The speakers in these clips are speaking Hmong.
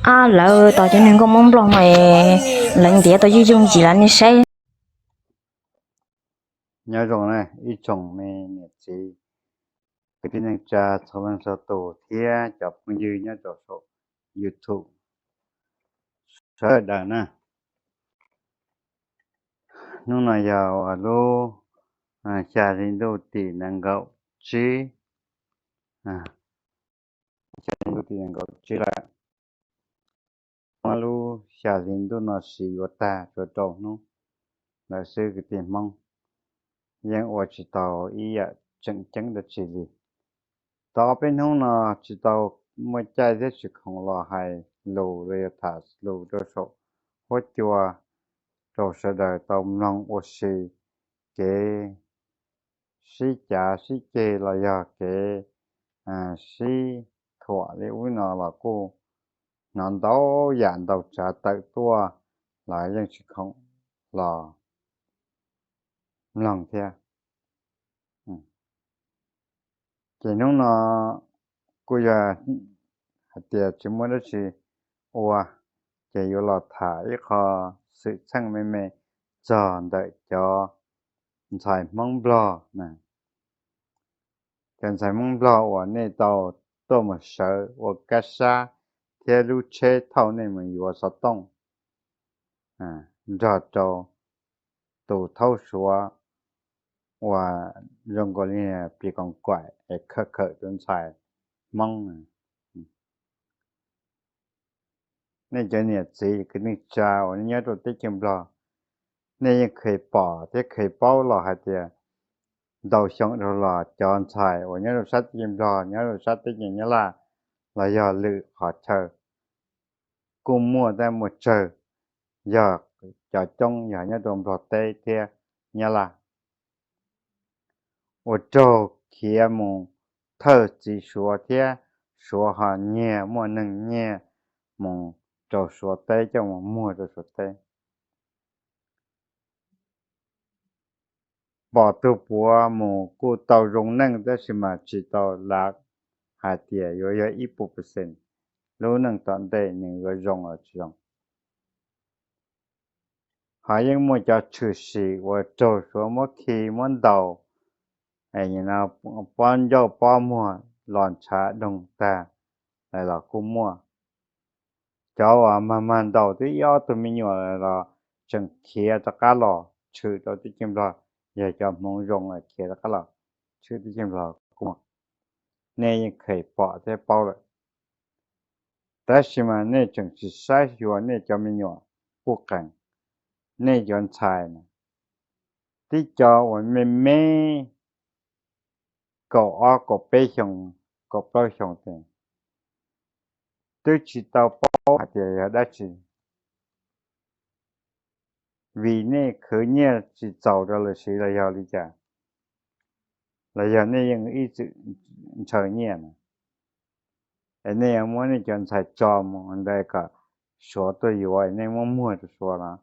Ab, lawv tos cov neeg nkauj Hmoob Nplog no, lawv ntiav tau yooj yooj yim lawm nej saib. Nyob zoo na ib tsoom me niam txiv, kwv tij neej tsa txhua leej txhua tus thiab cov phooj ywg nyob rau saum YouTube sawv daws na. Hnub no yog lub xya hli ntuj tim nees nkaum tsib, xya hli ntuj tim nees nkaum tsib lawm. Muab lub xya hli ntuj no siv yuav tag tsuas rau hnub lawm xwb kwv tij Hmoob, yeej ua tsis tau ib yam tseem ceeb dab tsi li. Tau ob peb hnub no tsis tau muaj caij thiab tsis khoom los hais lus los yog tham lus rau saum huab cua rau sawv daws tau mloog ua si kev sib cav sib ceg los yog kev sib thuam li ub no los kuj hnov ntau yam ntau tsav tawm tuaj los yeej tsis khoom los mloog thiab. Ces hnub no kuj yog hais tias tsis muaj dab tsi ua, ces yuav los tham ib qho xwm txheej me me txog ntawm cov ntxhais Hmoob Nplog na. Cov ntxhais Hmoob Nplog uas nej tau tuaj mus sawv ua kab sab thiab lub tsheb thauj nej mus yuav xov tooj nrog rau tus thaub Suav uas zoo nkaus li plis koos kaim es khawm khawm tus ntxhais Hmoob. Nej cov niam txiv kwv tij neej tsa uas nej nyob rau teb chaws Nplog, nej yeej kheev pom thiab kheev paub los hais tias ntau xyoo dhau los cov ntxhais uas nyob rau sab teb chaws Nplog, nyob rau sab teb chaws Nyab Laj los yog lwm qhov chaw kuj muaj tab muaj tsawg, yog cov coob yog nyob rau Nplog teb thiab Nyab Laj, ua raug khiav mus thawj txiv Suav thiab Suav ho nyiag, muaj neeg nyiag mus rau Suav teb coj mus muag rau Suav teb. Pom tus puav mus kuj tau zoo neej tab sis mas tsis tau lav hais tias yuav yog ib puas percent lub neej tom ntej nws yuav zoo los tsis zoo. Ho yeej muaj cov tshwm sim uas raug Suav muab khi muab ntaus, pob ncauj pob muag los ntshav doog tag los kuj muaj. Cov uas mag mag ntaus twb ib ob tug me nyuam los tseem khiav rov qab los tshwm rau teb chaws Nplog, yog cov hmoov zoo khiav rov qab los tshwm teb chaws Nplog kuj muaj. Nej yeej kheev pom thiab paub lawm. Tab sis mas nej tseem tsis saib xyuas nej cov me nyuam quj qees, nej cov ntxhais na, tib co uas me me kaum ob kaum peb xyoos, kaum plaub xyoos ces twb tsis tau paub hais tias yog dab tsi, vim nej khwv nyiaj tsis txaus rau lawv siv los yog li cas, los yog nej yeej ib txwm ntshaw nyiaj na, es nej yuav muab nej cov ntxhais tso mus ntawd kom Suav tuaj yuav, nej muab muag rau Suav los.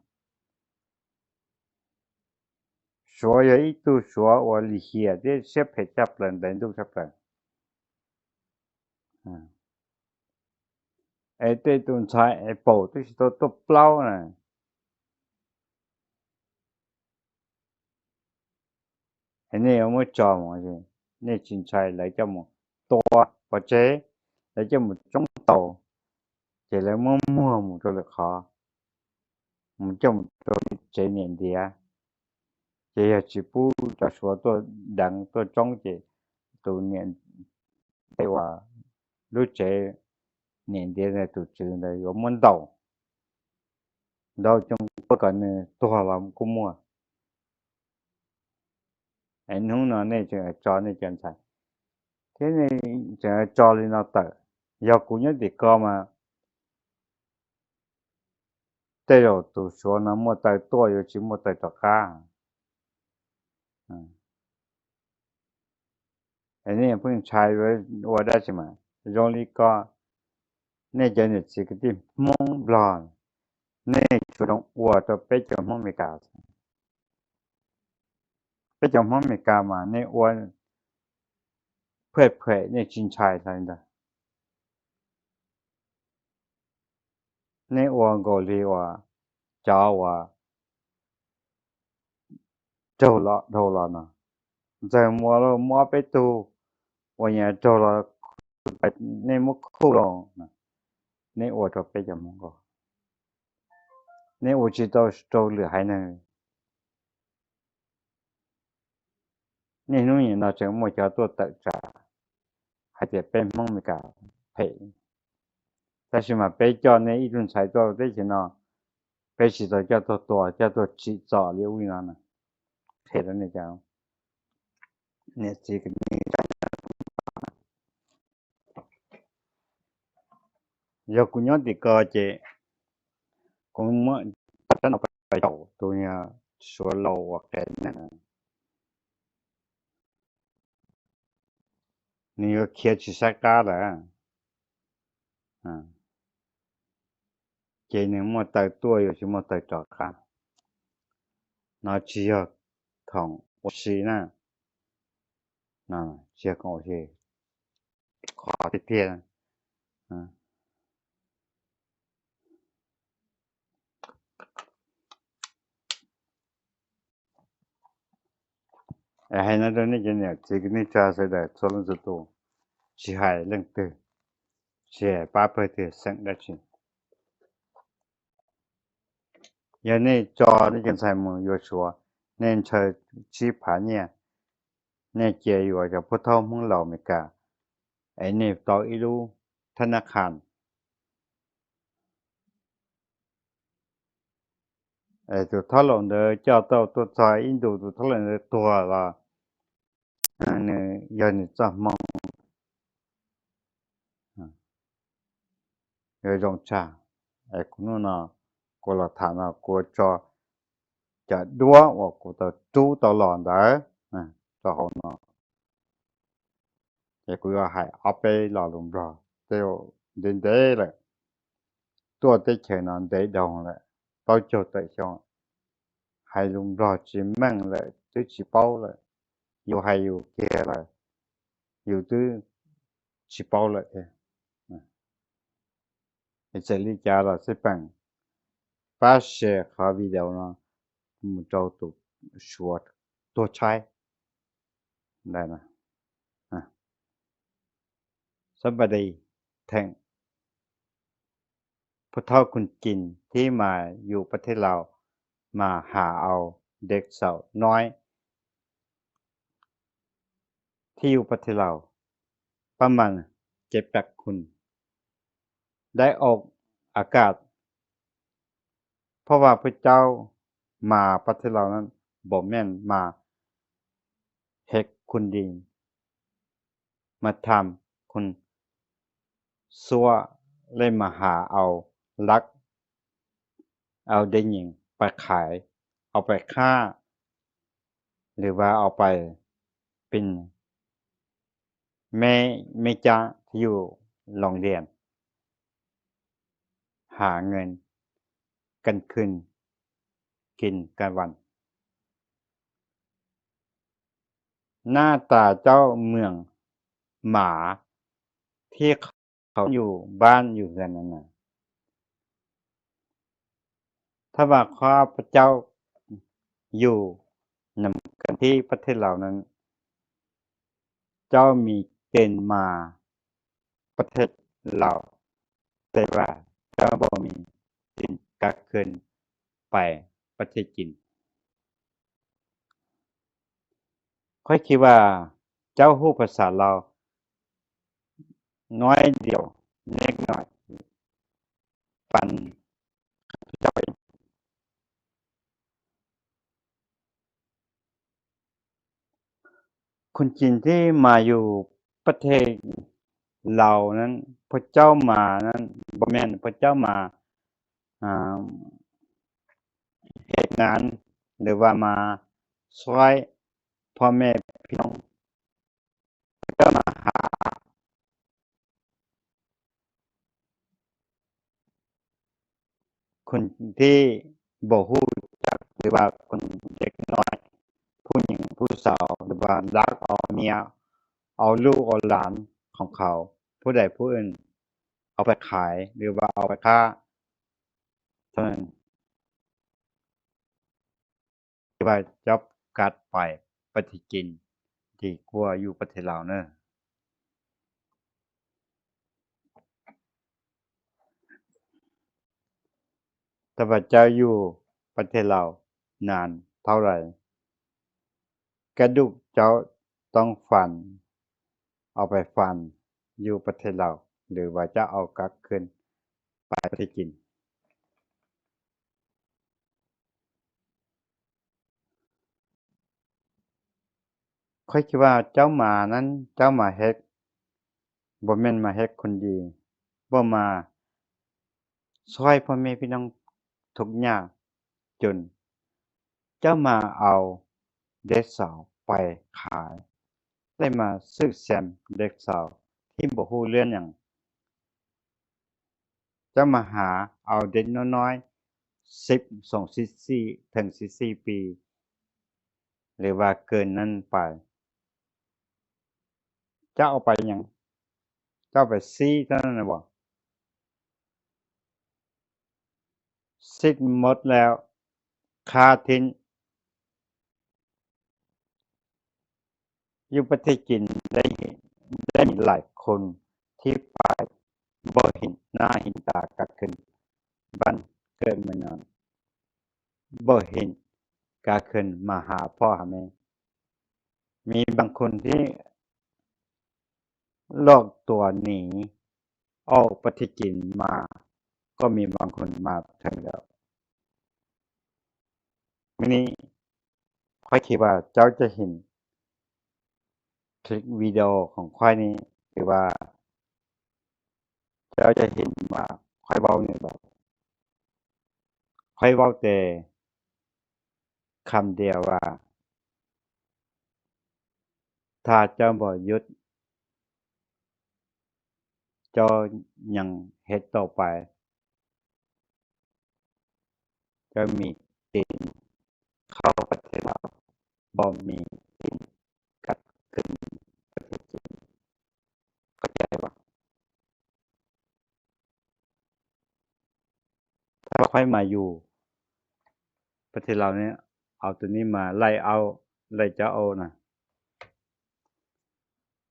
Suav yog ib tug Suav uas lim hiam thiab siab phem tshaj plaws, ntev ntuj tshaj plaws. Es tej tus ntxhais es paum twb tsis tau tuaj plaub na, es nej yuav muab tso mus, nej tsis ntshai lawv coj mus tua pov tseg, lawv coj mus tsoob taus, ces lawv muab muag mus rau lwm qhov, mus coj mus rau tsev niam ntiav, ces yog tsis pub cov Suav tuaj deev tuaj tsoob ces tus niam, uas lub tsev niam ntiav ntawd tus tswv ntawd yuav muab ntaus, ntaus coo tuaj kom nws tuag los kuj muaj. Es hnub no nej tseem tso nej cov ntxhais, thiab nej tseem tso li no tawm. Yog kuv nyob tim ko mas tej zaum tus Suav no muaj taw tuaj yuav tsis muaj taw rov qab. Es nej pheej ntshai ua dab tsi mas zoo li ko, nej cov niam txiv kwv tij Hmoob Nplog, nej tsuas zoo ua rau peb cov Hmoob Amelikas. Peb cov Hmoob Amelikas mas nej ua phem phem nej tsis ntshai hlo li ntawd. Nej ua nkaus li uas cov uas raug los dhau los no, ntxawg muaj muaj ob peb tug uas nyias raug los, nej muab khuj los, nej ua rau peb cov Hmoob nkaus, nej ua tsis tau rau lwm haiv neeg. Niaj hnub nim no tseem muaj cov tuaj tawm tsam hais tias peb Hmoob Amelikas phem, tab sis mas peb coj nej ib tug ntxhais tuaj teb chaws no, peb tsis tau coj tuaj tua, coj tuaj tsim txom li ub li no na. Qhia rau nej cov niam txiv kwv tij, yog kuv nyob tim ko ces kuv muab sab no pais caum tus Suav laus uas qias neeg, nws yuav khiav tsis saib qab lawm. Ces nws muaj taw tuaj yuav tsis muaj taw rov qab. No tsis yog khoom ua si na, tsis yog khoom ua si, qhov tiag tiag. Hais no rau nej cov niam txiv kwv tij neej tsa sawv daws txhua leej txhua tus, tsis hais leej twg, tsis hais pab pawg twg xeem dab tsi, yog nej tso nej cov ntxhais mus yuav Suav, nej ntshaw tsib phav nyiaj, nej cia yuav cov pub thaub Hmoob laus Amelikas, es nej tau ib lub thab nab qhas. Tus thaub laus ntawd coj tau tuaj txog ib ntus tus thaub laus ntawd tuag los nws yog nws txoj hmoo, yuav zoo tshaj. Es kuv hnub no kuv los tham no kuv tso cov duab uas kuv tau rub tau los ntawd rau hauv no, ces kuv yuav hais ob peb lo lus Nplog, tej ntev ntev lawm, tuaj teb chaws no ntev dhau lawm, plaub caug tawm xyoo, hais lus Nplog tsis meej lawm twb tsis paub lawm, yus hais yus kiag lawm yus twb tsis paub lawm thiab. Es txawm li cas los xij peem, pab share qhov video no mus rau tus Suav tuag tshaib ntawd. Somebody theem ผู้เฒ่าคนจีนที่มาอยู่ประเทศลาว มาหาเอาเด็กสาวน้อย ที่อยู่ประเทศลาว ประมาณเจ็ดแปดคน ได้ออกอากาศ เพราะว่าพวกเจ้ามาประเทศลาวนั้น บ่แม่นมาเฮ็ดคนดี มาทำคนชั่ว และมาหาเอาลัก เอาเด็กหญิงไปขาย เอาไปฆ่า หรือว่าเอาไปเป็นแม่ แม่จ๊ะที่อยู่โรงเรียน หาเงินกลางคืนกินกลางวัน หน้าตาเจ้าเหมือนหมาที่เขาอยู่บ้านอยู่เฮือนนั่นนะ ถ้าว่าข้าพเจ้าอยู่นำกันที่ประเทศลาวนั้น เจ้ามีเกณฑ์มาประเทศลาว แต่ว่าเจ้าบ่มีเกณฑ์กลับคืนไปประเทศจีน ข้อยคิดว่าเจ้าฮู้ภาษาลาวน้อยเดียว เล็กน้อย ปานข้าพเจ้าเอง คนจีนที่มาอยู่ประเทศลาวนั้น พวกเจ้ามานั้น บ่แม่นพวกเจ้ามา อ่า เฮ็ดงาน หรือว่ามาซ่อยพ่อแม่พี่น้อง พวกเจ้ามาหา คนที่บ่ฮู้จัก หรือว่าคนเด็กน้อย ผู้หญิงผู้สาว หรือว่าลักเอาเมีย เอาลูกเอาหลานของเขา ผู้ใดผู้อื่น เอาไปขาย หรือว่าเอาไปฆ่า Tab sis mas cov kav pais ประเทศจีน ces kuj yug ประเทศลาว na. Tab sis cov yug ประเทศลาว naan thau lais, kaj dub cov toob fas, au pais fas yug ประเทศลาว lwm vas cov au kav khw pais ประเทศจีน. Qhov xav vas cov mas nab cov mas hev, npam meej mas hev khun dis, npam mas txhawb pab mej pij noob thum nyaj cun, cov mas au dej xaus pais qhais, tej mas xwm xam dej xaus thib npaum hu liab nyees. Cov mas hav au dej nub noib, xib xoom xib xij theem xib xij pis, lwm vas kws nab pais, cov au pais nyees, cov pais xib, xib mub lawm, qhab thib yug ประเทศจีน ได้มีหลายคนที่ไป npam heev nab heev tas kav khw npam kawm mus no, npam heev kav khw mas hav phoj hav me, มีบางคนที่ loj tuam nim au ประเทศจีน mas kuj มีบางคน mas theem lawm. Mej ne, qhov xav vas cov cov heev, click video khoom qhuaib ne, xav vas cov cov heev mas qhuaib vaub ne, qhuaib vaub tes kham dias vas thaj cov npam yub cov nyees hev tau pais, cov มีติ่ง เข้าประเทศลาว npam มีติ่ง kav khw ประเทศจีน. Koj cai vas thaj qhuaib mas yug ประเทศลาว ne, au tus ne mas laij au, laij cov au na,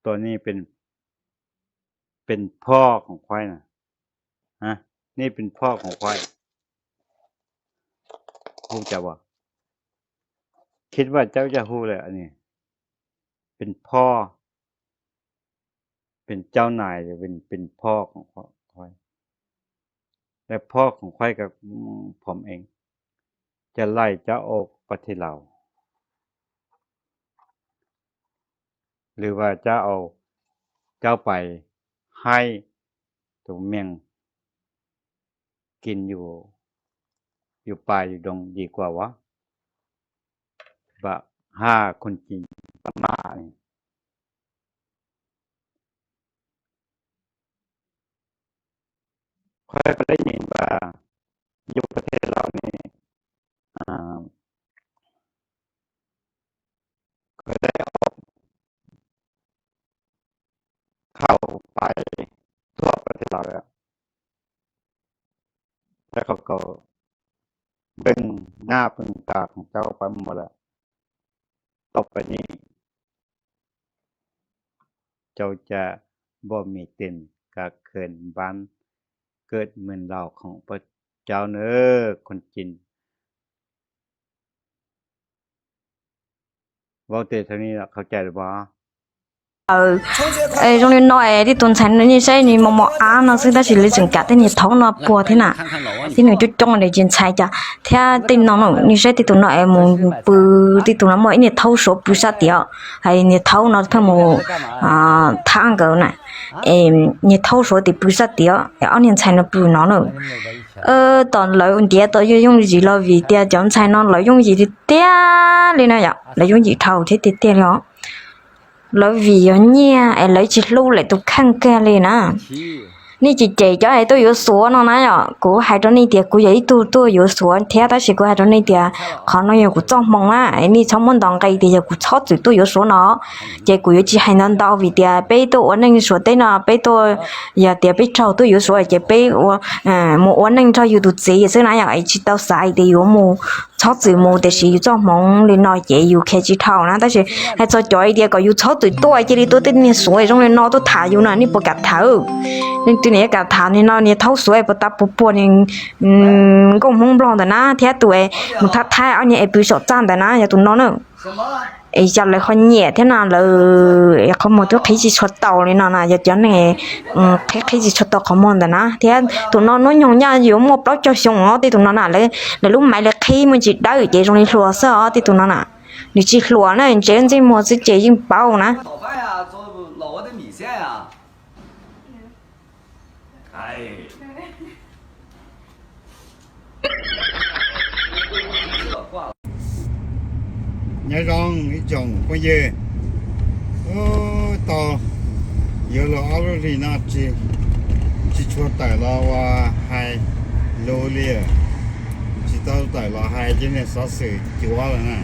tus ne pes phoj khoom qhuaib na, ne pes phoj khoom qhuaib, hu cas vas, คิดว่าเจ้าจะรู้แหละ pes phoj, pes cau nais, pes phoj khoom qhuaib, laij phoj khoom qhuaib ka phom eev, cov laij cov au ประเทศลาว lwm vas cov au, cov pais haib tus meej, kis yus, yus pas yus doos yim kuas vas, npam haj khun ci npam maj. Qhov koj lab nyim vas yug ประเทศลาว ne, koj lab เข้าไป ทั่วประเทศลาว lawm, cov khaum kaus npeej nab npeej tas khoom cau pab muag lawm, tau pais ne, cau ca npam มีติ่ง kav khw npam kawm mus laus khoom pab cau na, khun ci. Vaub tes thaum ne khaum cai lawm pog. Zoo li no es tej tus ntxhais no nej saib nws mos mos av no xwb tab sis lawv tseem kam tej niag thaub no puag thiab na. Thiab nws coob coob li ces ntxhais cas thiab tej no, nej saib tej tus no es mus pw, tej tus no muaj ib niag thaub suav pw sab tid, hais niag thaub no pheej mus thab nkawd na, niag thaub suav tim pw sab tid, ob niag ntxhais no pw no na. Tom lawv ntiav tau yooj yim los vim tias cov ntxhais no lawv yooj yim tiag tiag li na yom, lawv yooj yim dhau thiab tiag tiag li os. Lawv vim yog nyiaj es lawv tsis hlub lawv tus kheej kiag li na. Nej cem cem cov es tuaj yuav Suav no na yom, kuv hais rau nej tias kuv yog ib tug tuaj yuav Suav thiab, tab sis kuv hais rau nej tias qhov no yog kuv txoj hmoo na, nej txhob muab ntaus nqi tias yog kuv txhob txwm tuaj yuav Suav no. Ces kuv yuav tsis hais ntau ntau vim tias peb tuaj ua neej Suav teb no, peb tuaj, yog tias peb raug tuaj yuav Suav ces peb mus ua neej nrog yus tus txiv xwb na yom, es tsis tau xav tias yuav mus, txhob txwm mus, tiam sis yus txoj hmoov li no ces yus khiav tsis dhau na. Tab sis hais txog cov tias kom yus txhob txwm tuaj, cia li tuaj tej niag Suav zoo li no tuaj tham yus no, nej puas kam tham? Nej twg niag kam tham, niag no niag thaub Suav puas tas puas puag niag nkauj Hmoob Nplog ntawm na, thiab tus es mus thab thaib ob niag es pw saum txaj ntawm na, yog tus no na. Es yog lawv ho nyiam thiab no lawv qhov muag twb qhib tsis tshua tau li no na, yog cov neeg qhib qhib tsis tshua tau qhov muag ntawm na. Thiab tus no hnub nyoog nyaj yuav muaj plaub caug xyoo os, tej tus no na, lawv lub maiv li qhib muaj ntsis dawb ces zoo li hluas xwb os, tej tus no na. Nws tsis hluas na, ntse ntsej muag xwb ces yeej paub na. Nyob zoo ib tsoom phooj ywg, tau yuav luag ob lub hlis no tsis tshua tawm los ua hais lus li, tsis tau tawm los hais cov niag xov xwm cuav lawm na.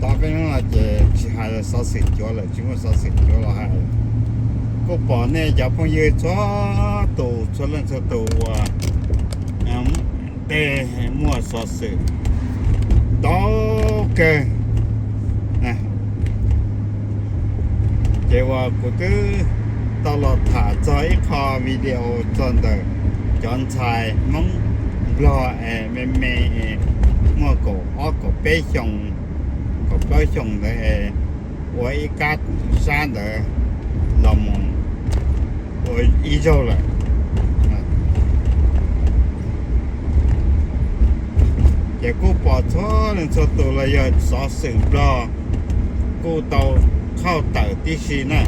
Tau peb hnub no ces tsis hais xov xwm cuav lawm, tsis muaj xov xwm cuav los hais. Kuj pom nej cov phooj ywg txhua tus txhua leej txhua tus uas tej muaj xov xwm ntau kawg. Ces uas kuv twb tau los tham txog ib qho video txog ntawm cov ntxhais Hmoob Nplog es me me es muaj kaum ob kaum peb xyoos, kaum plaub xyoos ntawd es ua ib kab sab ntawd los mus ua ib zaug lawm. Ces kuj pom txhua leej txhua tus los yog xov xwm Nplog kuj tau qhauj tawm tib si na.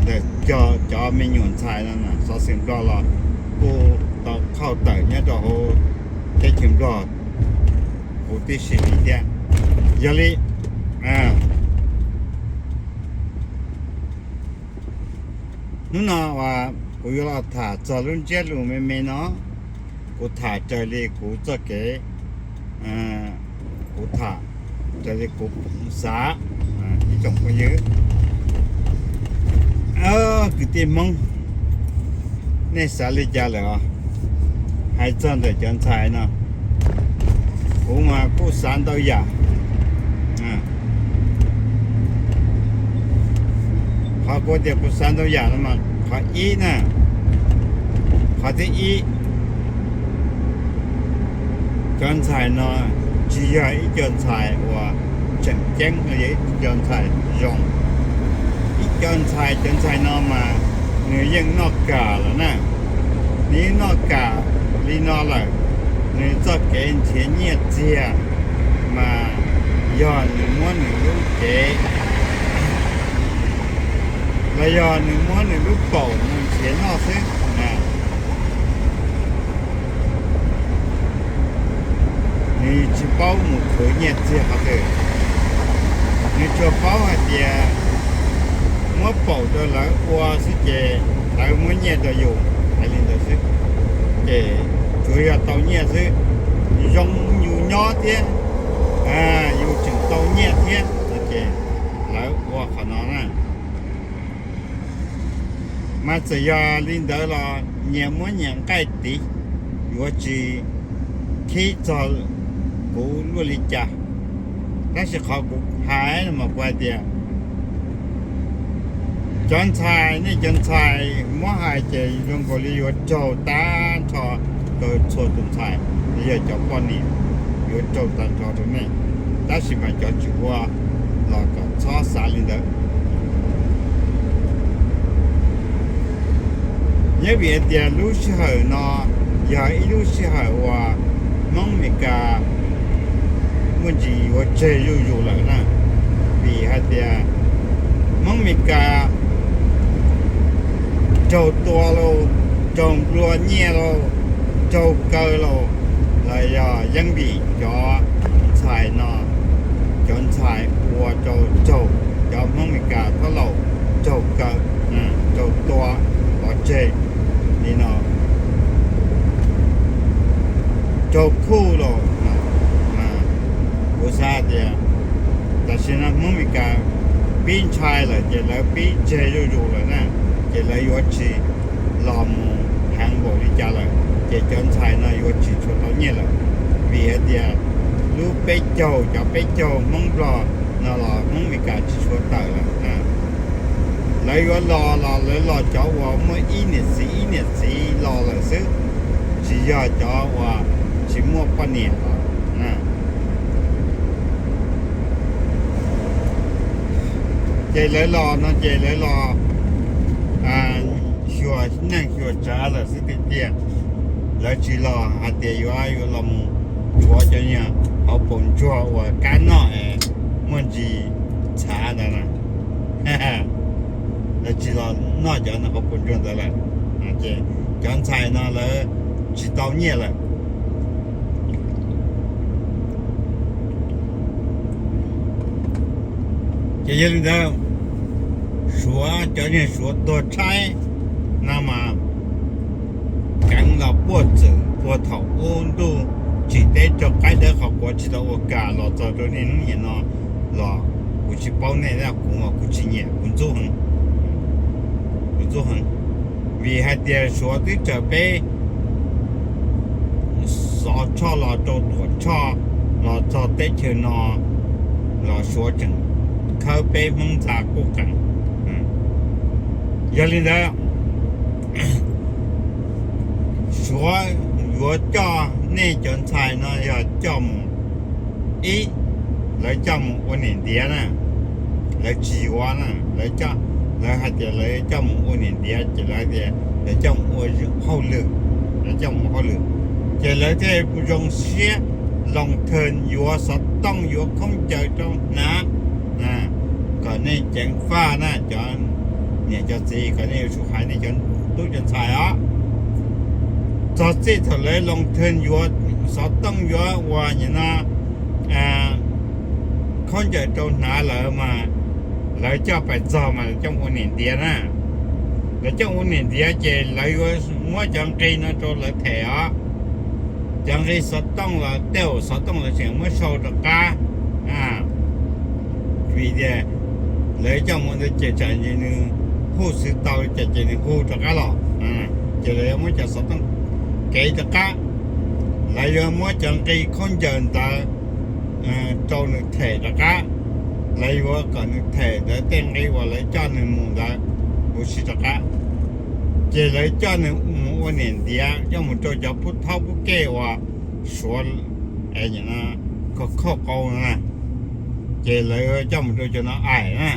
Ntawm cov me nyuam ntxhais no xov xwm Nplog los kuj tau qhauj tawm nyob rau hauv teb chaws Nplog huv tib si li thiab. Yog li, hnub no uas kuv yuav los tham txog lub ntsiab lus me me no, kuv tham raws li kuv txoj kev, kuv tham raws li kuv xav. Ib tsoom phooj ywg, kwv tij Hmoob, nej xav li cas lawm os? Hais txog ntawm cov ntxhais no, kuv mas kuj xav ntau yam. Qhov kuv tias kuv xav ntau yam no mas qhov ib na, qhov thib ib, cov ntxhais no tsis yog ib co ntxhais uas tseem ceeb, yog ib co ntxhais zoo. Ib co ntxhais, cov ntxhais no mas nws yeej noj kam lawm na. Nws yeej noj kam li no lawm, nws txoj kev nrhiav nyiaj txiag mas yog nws muab nws lub cev los yog nws muab nws lub paum mus nrhiav noj xwb. Nws tsis paub mus khwv nyiaj txiag qhov twg. Nws tsuas paub hais tias muab paum rau lawv ua xwb ces lawv muab nyiaj rau yus, hais li ntawd xwb. Ces tsuas yog tau nyiaj xwb, zoo yus nyob thiab, yus tseem tau nyiaj thiab no ces lawv ua qhov no na. Mas txawm yog li ntawd los nyias muab nyias nqaij tiv, yuav tsis khib txog kuv luaj li cas. Tab sis qhov kuv hais no mas kuv hais tias cov ntxhais, nej cov ntxhais muab hais ces zoo nkaus li yuav raug tag nrho rau txhua tus ntxhais, yog cov poj niam yuav raug tag nrho rau nej, tab sis mas cov tsis ua los kom txhob xav li ntawd. Nyob vim hais tias lub sij hawm no yog ib lub sij hawm uas Hmoob Amelikas muaj ntsis yuav tseg zuj zus lawm na, vim hais tias Hmoob Amelikas raug tua lauj, raug nplua nyiaj lauj, raug kaw lauj, los yog yeej vim cov ntxhais no, cov ntxhais ua rau raug cov Hmoob Amelikas thab laus raug kaw. raug tua pov tseg li no, raug khuj los. Kuv xav tias tam sim no Hmoob Mes Kas pib ntshai lawm ces lawv pib tseg zuj zus lawm na, ces lawv yuav tsis los mus heev npaum li cas lawm, ces cov ntxhais no yuav tsis tshua tau nyiaj lawm, vim hais tias lub peb caug, cov peb caug Hmoob Nplog no los Hmoob Mes Kas tsis tshua tawm lawm. Lawv yuav los los lawv los cov uas muaj ib niam txiv ib niam txiv los lawm xwb, tsis yog cov uas tsis muaj poj niam los. Ces lawv los no ces lawv los xyuas neej xyuas tsav lawm xwb tiag tiag. Lawv tsis los hais tias yuav yuav los mus ntxuav cov nyuag hauv paus ntsuag uas kab noj es muaj ntsis txhav ntawd na. Lawv tsis los noj cov hauv paus ntsuag ntawd lawm, ces cov ntxhais no lawv tsis tau nyiaj lawm. Ces yog li ntawd, Suav cov niag Suav tuag tshaib no mas keev los puag txwm puag thaum ub ntuj tsim teb raug qaib dawb qhov quav tsis tau ua kam los txog rau niaj hnub nim no los kuv tsis paub nej, kuv mas kuv tsis nyiam, kuv ntxub heev, kuv ntxub heev. Vim hais tias Suav twb raws peb xov tshoj los rau tuam tshoj los txog teb chaws no los Suav tseem khawb peb Hmoob ntxa quj qees. Yog li ntawd, Suav yuav coj nej cov ntxhais no yog coj mus, ib, lawv coj mus ua niam ntiav na, lawv tsis yuav na, lawv, lawv hais tias lawv coj mus ua niam ntiav ces lawv hais tias lawv coj mus ua hauj lwm, lawv coj mus ua hauj lwm, ces lawv thiaj zoo siab loo thawj yuav xov tooj yuav khaub ncaws rau hnav kom nej ceev faj na cov niam cov txiv, kom nej yuav tsum hais nej cov tub cov ntxhais os. Txog txij thaum lawv loo thawj yuav xov tooj yuav ua nim no khaub ncaws rau hnav lawm mas lawv coj pais txog mas lawv coj mus ua niam ntiav na. Lawv coj mus ua niam ntiav ces lawv yuav muab cov nqi no rau lawv them os. Cov nqi xov tooj los tej zaum xov tooj lawv tseem muab sau rov qab, vim tias lawv coj mus ntawd ces tsam nws hu xwb tau li cas ces nws hu rov qab los, ces lawv yuav muab cov xov tooj kev rov qab. Lawv yuav muab cov nqi khaub ncaws ntawd rau nws them rov qab. Lawv yuav kom nws them ntawd tej nqi uas lawv coj nws mus ntawd huv si rov qab. Ces lawv coj nws mus ua niam ntiav, coj mus rau cov pub thaub pub kej uas Suav khauj khauj qau na, ces lawv coj mus rau cov no aim na.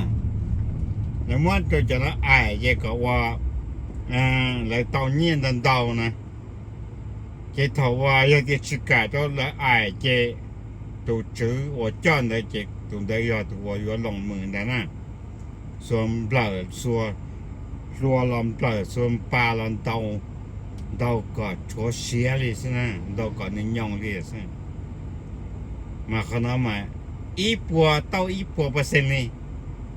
Lawv muab rau cov no aim ces kom ua, lawv tau nyiaj ntau ntau na. Ces thaum uas yog tias tsis kam rau lawv aim ces tus tswv uas coj ntawd ces tus ntawd yog tus uas yuav loos mws ntawd na. Xuas nplawm xuas hlua los nplawm, xuas npas los ntaus, ntaus kom tshuav siav li xwb na, ntaus kom nws nyoo li xwb. Mas qhov no mas ib puas tau ib puas percent li,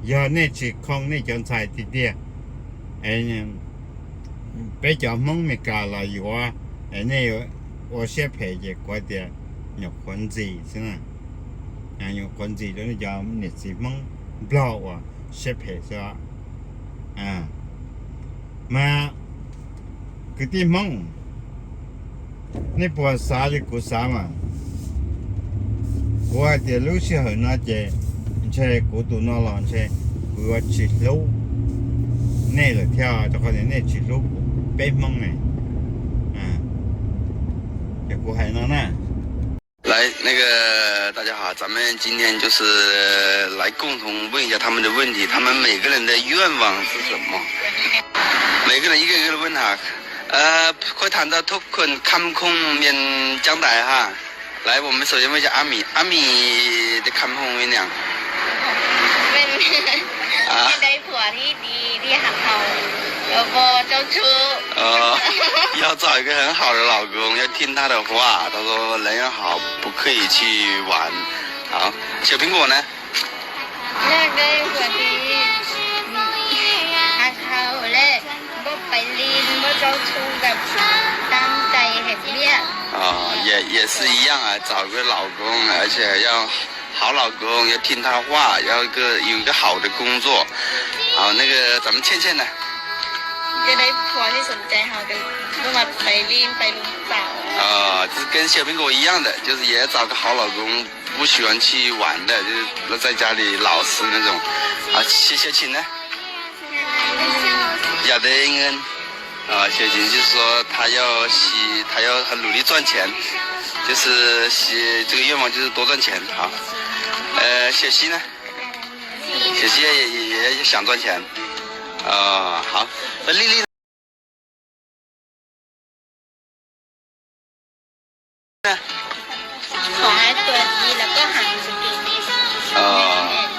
yog nej tsis khoo nej cov ntxhais tiag tiag, peb cov Hmoob Mes Kas los yuav, nej ua siab phem ces kuv hais tias nyuam qhuav ntxim xwb na. Nyuam qhuav ntxim rau nej cov niam txiv Hmoob Nplog uas siab phem xwb. Mas kwv tij Hmoob, nej puas xav li kuv xav mas? Kuv hais tias lub sij hawm no ces ntshe kuv tus no los ntshe kuv yuav tsis hlub nej lawm thiab, rau qhov tias nej tsis hlub peb Hmoob ne. Ces kuv hais no na. 来，那个大家好，咱们今天就是来共同问一下他们的问题，他们每个人的愿望是什么？每个人一个一个的问哈。呃，可以谈到ทุกคนคำคมเมียนจังใด哈。来，我们首先问一下阿米，阿米的คำคมเป็นหยัง เป็น อ่ะ ได้ผัวที่ดีที่หักเรา แล้วก็เจ้าชู้ 呃，要找一个很好的老公，要听他的话。他说人要好，不可以去玩。好，小苹果呢？ อยากได้ผัวดี หักเขา白领，我就出来当在那边。哦，也，也是一样啊，找个老公，而且要好老公，要听他话，要个，有一个好的工作。好，那个咱们倩倩呢？ จะได้ผัวที่สนใจเขาก็ต้องมาไปรีบไปลงเสา 啊，这跟小苹果一样的，就是也找个好老公，不喜欢去玩的，就是在家里老实那种。啊，谢谢琴呢？ Yadeng, 啊，谢琴就是说他要洗，他要很努力赚钱，就是写这个愿望就是多赚钱啊。呃，小西呢？小西也，也，也想赚钱。啊，好，那丽丽呢？